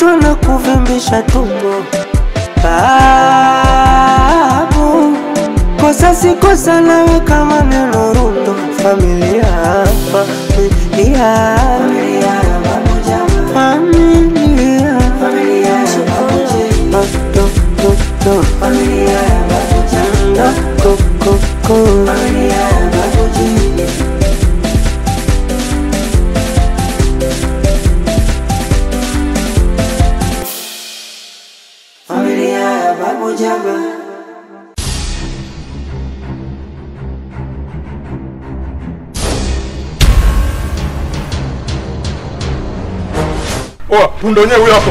Watu wanakuvimbisha tumbo. Babu, kosa si kosa, naweka maneno rundo. Familia, familia, familia, familia, to, to, to. Familia, ko, ko, ko. Familia, familia Babu Jaba. Oa, punda wenyewe huyo hapo.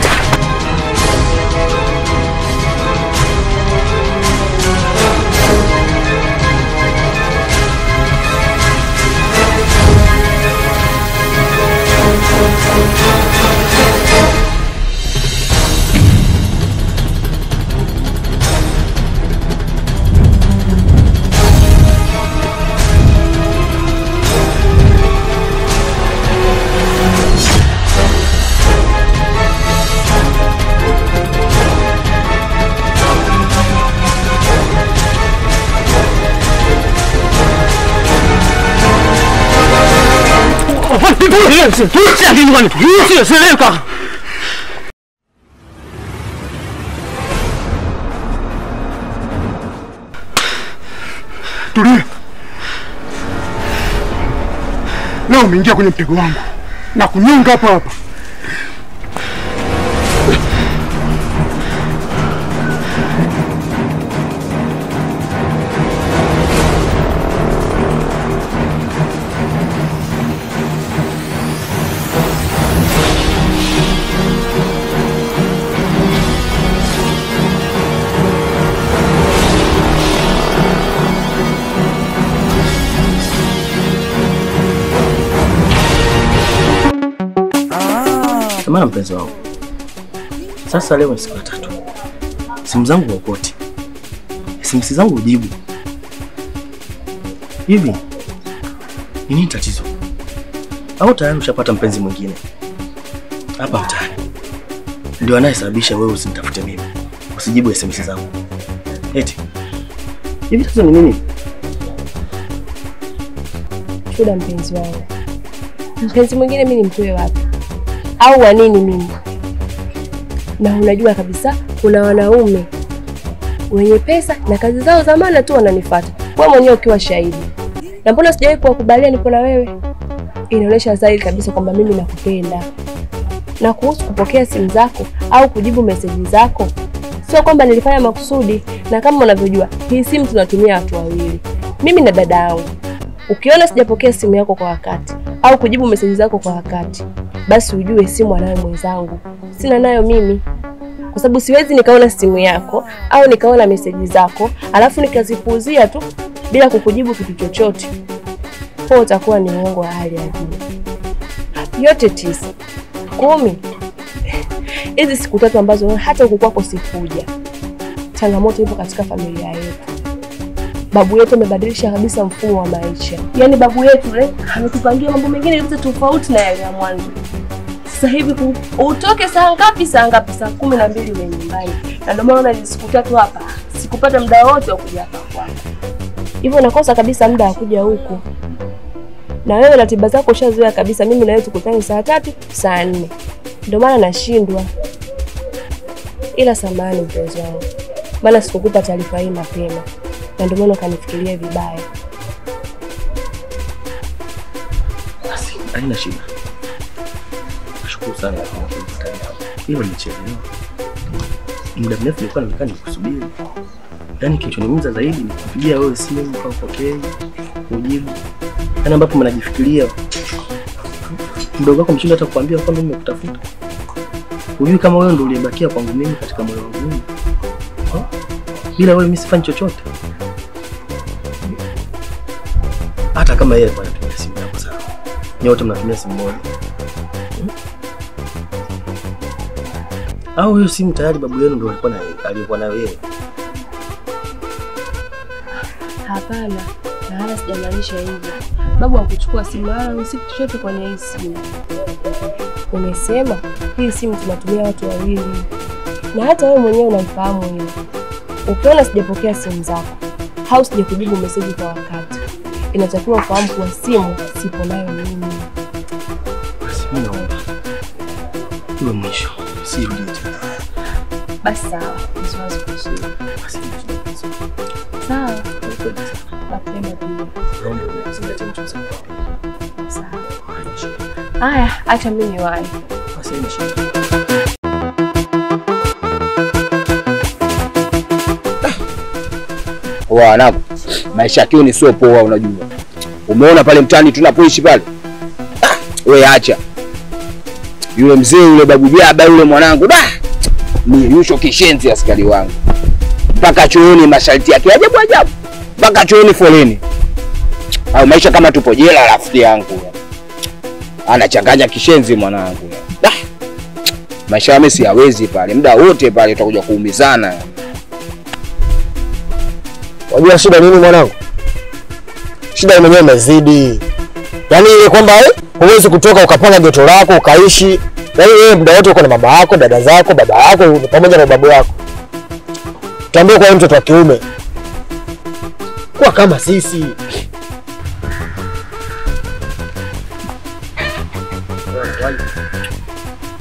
Tulia. Leo umeingia kwenye mtego wangu na kunyonga hapa hapa. Mara mpenzi wangu, sasa leo ni siku ya tatu. Simu zangu huokoti, SMS zangu hujibu. Hivi ni nini tatizo? Au tayari ushapata mpenzi mwingine hapa mtaani ndio anayesababisha wewe usinitafute mimi, usijibu SMS zangu? Eti hivi tatizo ni nini? Shuda mpenzi wangu, mpenzi mwingine mimi nimtoe wapi? Au wa nini mimi? Na unajua kabisa kuna wanaume wenye pesa na kazi zao za maana tu wananifuata. Wewe mwenyewe ukiwa shahidi. Na mbona sijawahi kukubalia nipo na wewe? Inaonyesha dhahiri kabisa kwamba mimi nakupenda. Na kuhusu kupokea simu zako au kujibu message zako, sio kwamba nilifanya makusudi. Na kama unavyojua, hii simu tunatumia watu wawili, mimi na dada yangu. Ukiona sijapokea simu yako kwa wakati au kujibu message zako kwa wakati, basi ujue simu anayo mwenzangu, sina nayo mimi. Kwa sababu siwezi nikaona simu yako au nikaona message zako alafu nikazipuuzia tu bila kukujibu kitu chochote. Kwa utakuwa ni uongo wa hali ya juu. Yote 9 10 hizi siku tatu ambazo hata huku kwako sikuja, changamoto ipo katika familia yetu. Babu yetu amebadilisha kabisa mfumo wa maisha. Yaani babu yetu ametupangia mambo mengine yote tofauti na yale ya mwanzo. Sasa hivi utoke saa ngapi? Saa ngapi? Saa 12 uwe nyumbani. Na ndio maana hizi siku tatu hapa sikupata muda wote wa kuja hapa kwako. Hivyo nakosa kabisa muda wa kuja huku. Na wewe ratiba zako ushazoea kabisa, mimi na wewe tukutane saa 3, saa 4. Ndio maana nashindwa. Ila samahani mpenzi wangu, maana sikukupa taarifa hii mapema. Na ndio maana ukanifikiria vibaya. Basi, haina shida. Nashukuru sana kwa kunipa taarifa. Hilo nimechelewa. Muda mrefu nilikuwa nimekaa nikusubiri. Yaani kilichoniumiza zaidi ni kupigia wewe simu kwa upokee, ujibu. Yaani ambapo mnajifikiria mdogo wako mshinda hata kukuambia kwamba mimi nimekutafuta. Hujui kama wewe ndio uliyebakia kwangu mimi katika moyo wangu mimi. Bila wewe mimi sifanyi chochote. Hata kama yeye alikuwa anatumia simu yako sawa, nyote mnatumia simu moja. Au hiyo simu tayari babu yenu ndio alikuwa nayo, alikuwa nayo yeye? Hapana, na wala sijamaanisha hivyo. Babu hakuchukua simu wala si chochote kwenye hii simu. Nimesema hii simu tunatumia watu wawili. Na hata wewe mwenyewe unaifahamu hiyo. Ukiona sijapokea simu zako au sijakujibu message kwa wakati, inatakiwa ufahamu kuwa simu sipo nayo mimi. Basi mimi naomba iwe mwisho, sirudi tena. Basi sawa, usiwaze kuhusu. Basi sawa. Nakupenda sana. Nakupenda pia. Naomba uzingatie mchezo wako. Sawa. Haya, acha mimi niwahi. Basi haina shida. Wanangu, maisha yake ni sio poa unajua. Umeona pale mtaani tunapoishi pale? Wewe acha. Yule mzee yule babu Jaba yule mwanangu da. Ni yusho kishenzi askari wangu. Mpaka chooni masharti yake ajabu ajabu. Mpaka chooni foleni. Au maisha kama tupo jela rafiki yangu. Anachanganya kishenzi mwanangu. Da. Maisha yame siyawezi pale. Muda wote pale tutakuja kuumizana. Unajua shida nini mwanangu? Shida mwenyewe imezidi. Yaani ile kwamba huwezi kutoka ukapanga geto lako ukaishi. Yaani wewe muda wote uko na mama yako, dada zako, baba yako pamoja na babu yako. Tuambie kwa mtoto wa kiume. Kuwa kama sisi.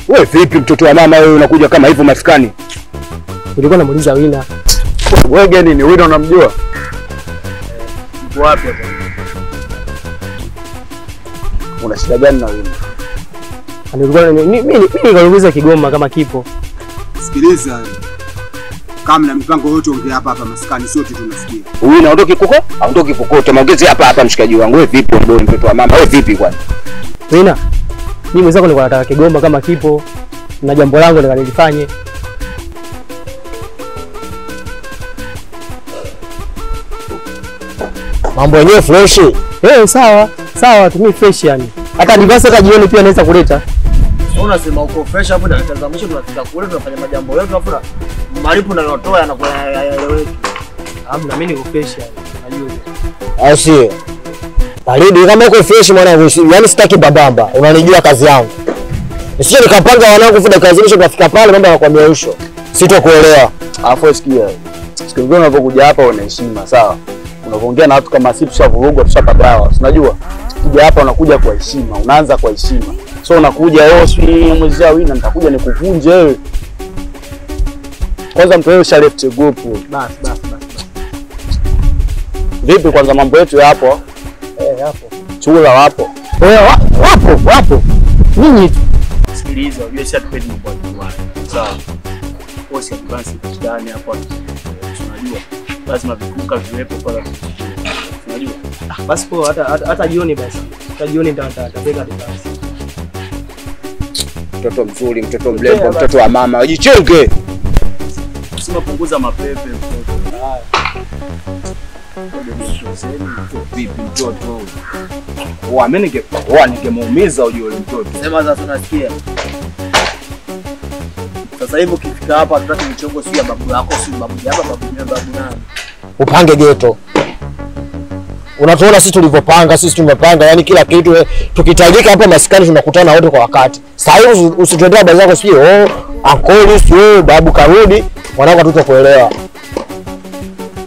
Wewe vipi mtoto wa mama wewe unakuja kama hivyo maskani? Nilikuwa namuuliza Wina. Wewe nini? Wina unamjua? Uko wapi hapa? Una shida gani na Wina? Nilikuwa mimi nikauliza Kigoma kama kipo. Sikiliza. Kama na mipango yote ongea hapa hapa maskani sote tunasikia. Wina aondoki kuko? Aondoki kokote. Maongezi hapa hapa mshikaji wangu. Wewe vipi wewe mtoto wa mama? Wewe vipi kwani? Wina, mimi mwenzako nilikuwa nataka Kigoma kama kipo na jambo langu nikalifanye. Mambo yenyewe fresh. Sawa. Sawa, tumii fresh yani. Hata advance hata jioni pia naweza kuleta. Unasema uko fresh hapo na tazamisho tunafika kule tunafanya majambo yetu tunafura. Malipo na yotoa yanakuwa hayaeleweki. Hamna, mimi niko fresh yani. Unajua hiyo. Au sio? Baridi kama uko fresh mwanangu, yaani sitaki babamba. Unanijua kazi yangu. Nisije nikapanga wanangu fuda kazi mwisho tunafika pale mambo yanakuwa usho. Sitokuelewa. Alafu sikia. Siku nyingine unapokuja hapa una heshima, sawa? Unapoongea na watu kama sisi tushavurugwa tushapagawa, unajua? Ukija hapa unakuja kwa heshima, unaanza kwa heshima. So unakuja wewe si mwezi wa Wina nitakuja nikuvunje wewe. Kwanza mtu wewe usha left group. Bas bas bas. Vipi kwanza mambo yetu yapo? Hapo. Chula wapo. Wapo, wapo. Ninyi tu. Sikiliza, unajua sisi hatupendi mambo ya kujuana. Sawa. Wewe si advance kitani hapo. Unajua. Lazima vikuka viwepo kwa unajua. Basi poa, hata jioni basi. Hata jioni nitapeka advance. Mtoto mzuri, mtoto mrembo, mtoto wa mama, ujichunge. Sima punguza mapepe mtoto. Haya. Vipi mtoto? Mimi ningemuumiza ujue yule mtoto. Sema sasa unasikia. Sasa hivi ukifika hapa tutaki michongo si ya babu yako, si babu yako, babu nani. Upange geto. Unatuona sisi tulivyopanga, sisi tumepanga, yani kila kitu tukitajika hapa maskani tunakutana wote kwa wakati. Sasa hivi usituendee habari zako sio ankoli sio babu karudi, mwanangu hatutakuelewa.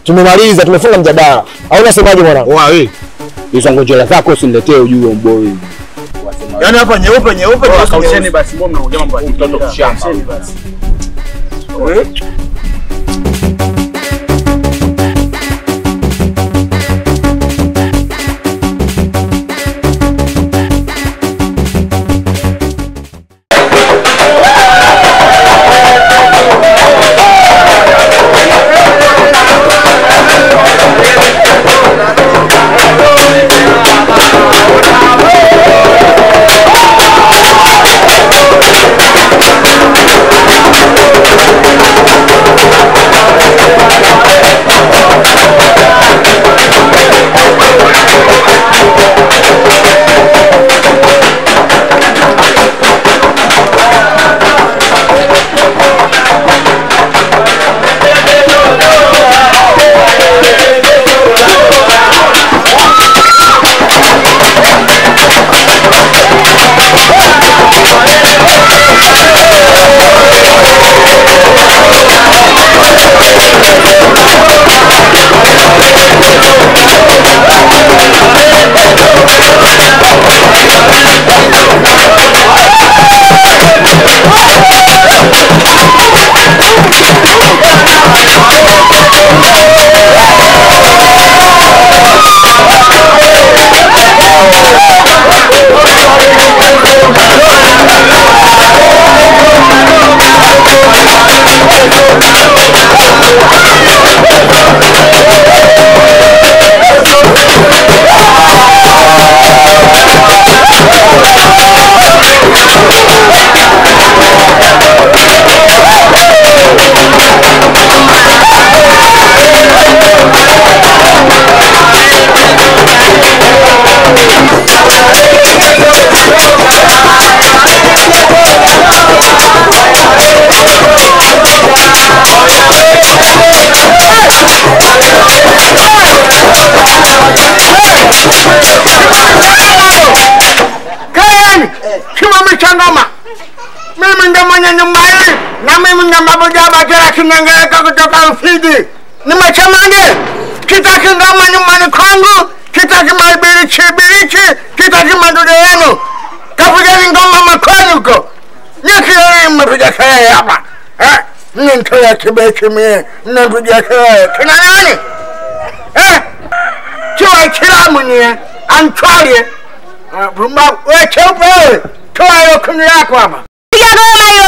Tumemaliza, tumefunga mjadala. Au unasemaje mwanangu? Wewe. Hizo ngojera zako usiniletee ujue mboi. Yaani hapa nyeupe nyeupe kausheni basi, mbona mnaongea mambo ya mtoto kushamba. Basi. Simamisha ngoma. Mimi ndo mwenye nyumba hii na mimi ndo Babu Jaba tena kinengereka kutoka Rufiji. Nimesemaje? Sitaki ngoma nyumbani kwangu, sitaki maibilichi bilichi, sitaki madude yenu. Kapigeni ngoma makwenu huko. Nyeki mmepiga kelele hapa. Eh? Mnitoa kibeti mie, mnapiga kelele. Kina nani? Eh? Chua chilamu nie, antwalie. Pumbavu, wewe cheupe wewe. Toa hiyo kuni yako hapa. Piga ngoma hiyo.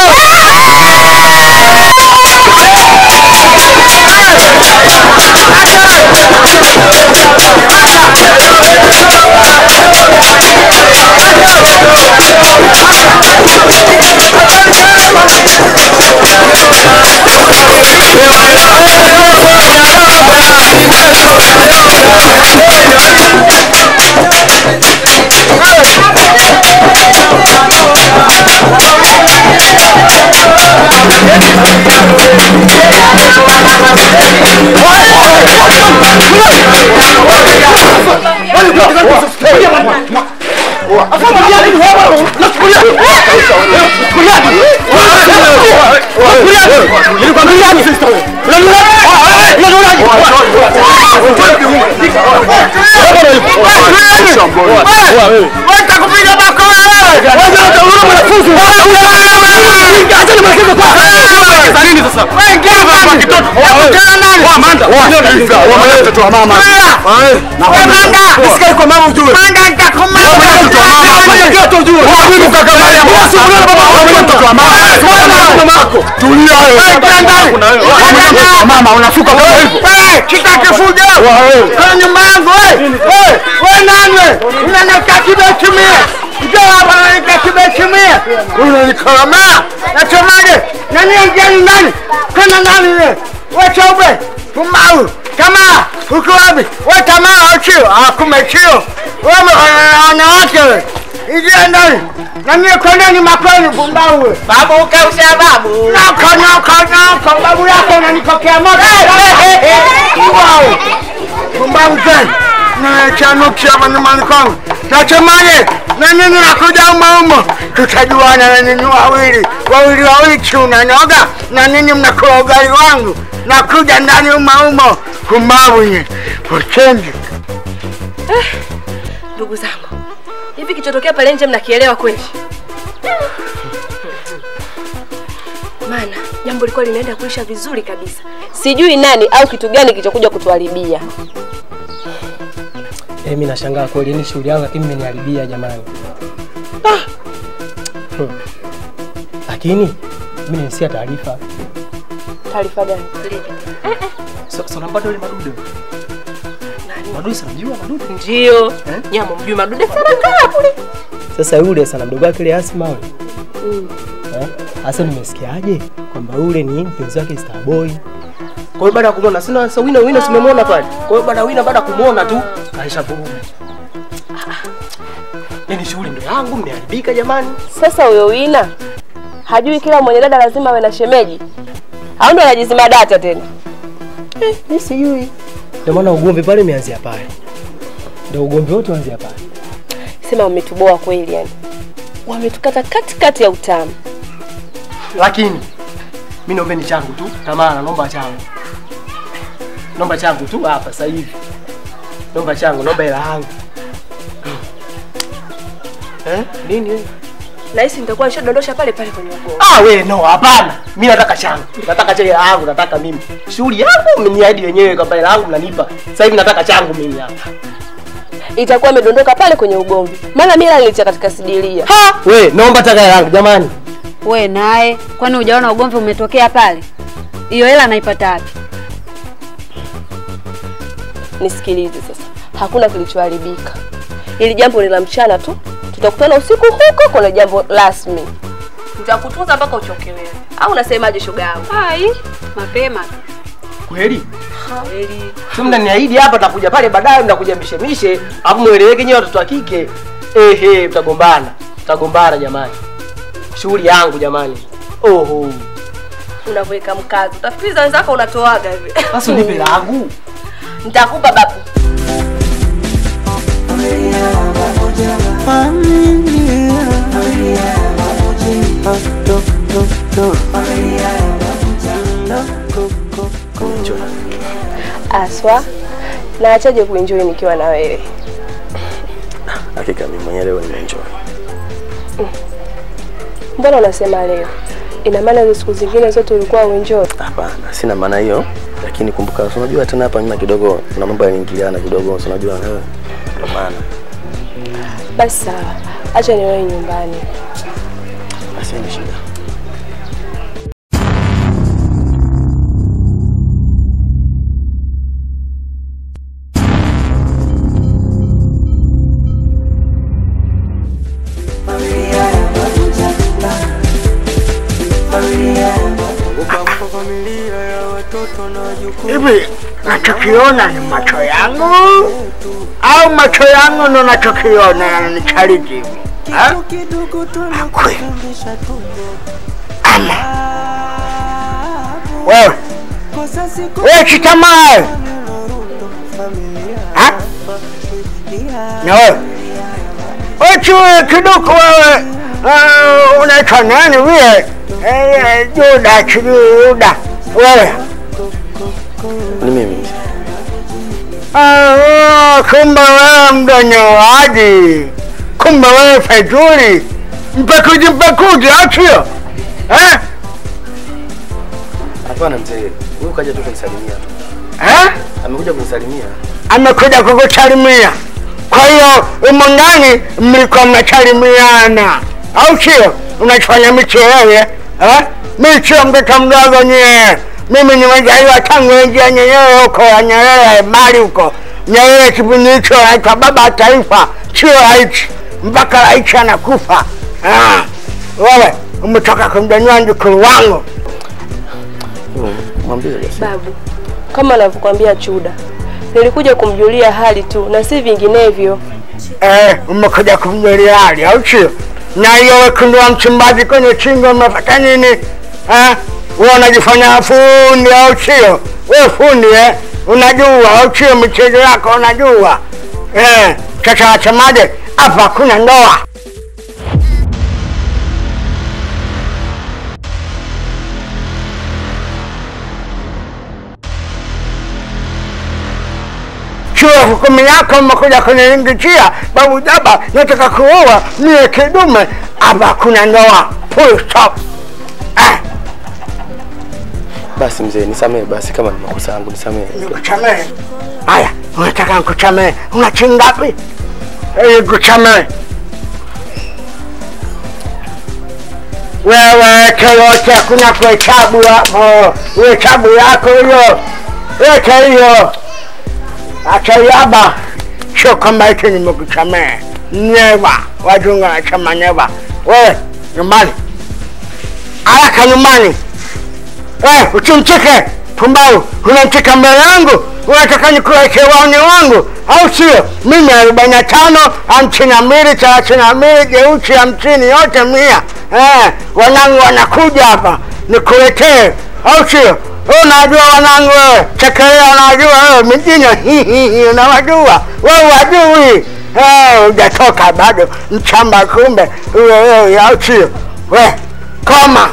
Mama unashuka kama hivyo. Wewe kitakifuja. Kwa nyumba yangu wewe. Wewe nani wewe? Unanikaa kibeti mie. Njoo hapa unanikaa kibeti mie. Unanikoromea. Nasemaje? Nani ingieni ndani? Kuna nani wewe? Wewe chaupe. Pumbavu. Tamaa. Uko wapi? Wewe tamaa au chio? Ah kumechio. Wewe wanawake wewe. Ingia ndani. Na mimi kwendeni makwenu pumbavu wewe. Babu kausha babu. Nako nako nako babu yako unanikokea moto. Pumbavu. Pumbavu tena. Na chanuki hapa nyumbani kwangu. Nasemaje? Na nini nakuja umo. Tutajuana na nini wawili. Wawili wawili tunanoga na nini mnakula ugali wangu. Nakuja ndani umo. Pumbavu nye. Pochenji. Ndugu zangu, hivi kichotokea pale nje mnakielewa kweli? Maana jambo lilikuwa linaenda kuisha vizuri kabisa. Sijui nani au kitu gani kilichokuja kutuharibia. Mimi nashangaa kweli, ni shughuli yangu lakini mmeniharibia jamani. Ah. Lakini mimi nilisikia taarifa. Taarifa gani? So napata yule madude. Madude sana mjua madude? Ndio. Nyama mjui madude sana kaa kule. Sasa yule sana mdogo wake yule Asma yule. Asa nimesikiaje kwamba yule ni mpenzi wake Starboy. Kwa hiyo baada ya kumuona sina sasa Wina Wina simemuona pale. Kwa hiyo baada Wina baada kumuona tu kaisha vurugu. Nini shughuli ndo yangu mmeharibika jamani. Sasa huyo Wina hajui kila mwenye dada lazima awe na shemeji. Au ndo anajizima data tena? Mimi sijui. Ndio maana ugomvi pale umeanzia pale. Ndio ugomvi wote uanzia pale. Sema wametuboa kweli yani. Wametukata katikati ya utamu. Lakini mimi naomba changu tu, tamaa naomba changu. Naomba changu tu hapa sasa hivi. Naomba changu, naomba hela yangu. Nini wewe? Nahisi nitakuwa nishadondosha pale pale kwenye ugomvi. Ah we no, hapana. Mimi nataka changu. Nataka cha hela yangu, nataka mimi. Shughuli yangu mmeniahidi wenyewe kwamba hela yangu mnanipa. Sasa hivi nataka changu mimi hapa. Itakuwa imedondoka pale kwenye ugomvi. Maana mimi nilitia katika sidiria. Ha! We, naomba taka hela yangu jamani. We naye, kwani hujaona ugomvi umetokea pale? Hiyo hela naipata wapi? Nisikilize sasa. Hakuna kilichoharibika. Ili jambo ni la mchana tu. Tutakutana usiku huko kuna jambo rasmi. Nitakutunza mpaka uchoke wewe. Au unasemaje shoga yangu? Hai, mapema. Kweli? Kweli. Sio mnaniahidi hapa takuja pale baadaye mnakuja mishemishe, alafu mueleweke nyewe watoto wa kike. Ehe, mtagombana. Mtagombana jamani. Shughuli yangu jamani. Oho. Unaweka mkazo. Utafikiri wenzako unatoaga hivi. Sasa nipe langu. Nitakupa babu. Familia. to familia ya Babu Jaba ko ko ko. Aswa, na achaje kuenjoy nikiwa na wewe? Hakika mimi mwenyewe leo nimeenjoy. Mbona unasema leo? Ina maana hizo siku zingine zote ulikuwa uenjoy? Hapana, sina maana hiyo. Lakini kumbuka unajua tena hapa nyuma kidogo kuna mambo yaliingiliana kidogo, unajua wewe. Ndio maana. Basi sawa. Acha niwe nyumbani. Basi ni shida. Hivi nachokiona ni macho yangu au macho yangu ndo nachokiona yananichallenge hivi? Akwe ama wewe wewe chitamaa ha na wewe wewe kidogo wewe unaitwa nani wewe? Juda Juda wewe ni mimi. Kumbe wewe mdonyoaji, kumbe wewe feduli, mpekuji mpekuji, au sio? Eh? Hapana mzee, wewe kaja tu kunisalimia tu. Eh? Amekuja kunisalimia. Amekuja kukusalimia. Kwa hiyo humo ndani mlikuwa mnasalimiana, au sio? Unafanya michezo eh? Mimi sio mtoto mdogo nyie. Mimi nimezaliwa tangu enzi ya Nyerere huko, ya Nyerere mali huko. Nyerere kipindi hicho anaitwa baba taifa, sio rais. Mpaka rais anakufa. Wewe umetoka kumdonyoa mjukuu wangu. Mwambie basi. Babu, kama anavyokuambia Chuda, nilikuja kumjulia hali tu na si vinginevyo. Umekuja kumjulia hali, au sio? Na hiyo wekundu wa Msimbazi kwenye chingo umepata nini? Wewe unajifanya fundi au sio? Wewe fundi unajua au sio michezo yako unajua. Sasa wasemaje? Hapa hakuna ndoa. Sio hukumu yako umekuja kuniingizia Babu Jaba, nataka kuoa mie kidume. Hapa hakuna ndoa. Full stop. Basi mzee, nisamehe basi kama ni makosa yangu, nisamehe. Nikusamehe? Haya, unataka nikusamehe? Una shilingi ngapi? Nikusamehe. Wewe yote hakuna kuhesabu hapo. Hesabu yako hiyo. Weka hiyo. Acha yaba. Sio kama eti nimekusamehe. Never. Wajunga wanasema never. Wewe nyumbani. Haraka nyumbani. Usimcheke pumbavu, unamcheka mbele yangu, unataka nikuweke wauni wangu, au sio? Mimi 45, 52, 32, jeusi 50, yote 100. Wanangu wanakuja hapa, nikuletee, au sio? Unajua wanangu wewe, chekelea unajua wewe, mijini, unawajua, wewe wajui. Hujatoka bado, mchamba kumbe, wewe, au sio? Wewe, koma.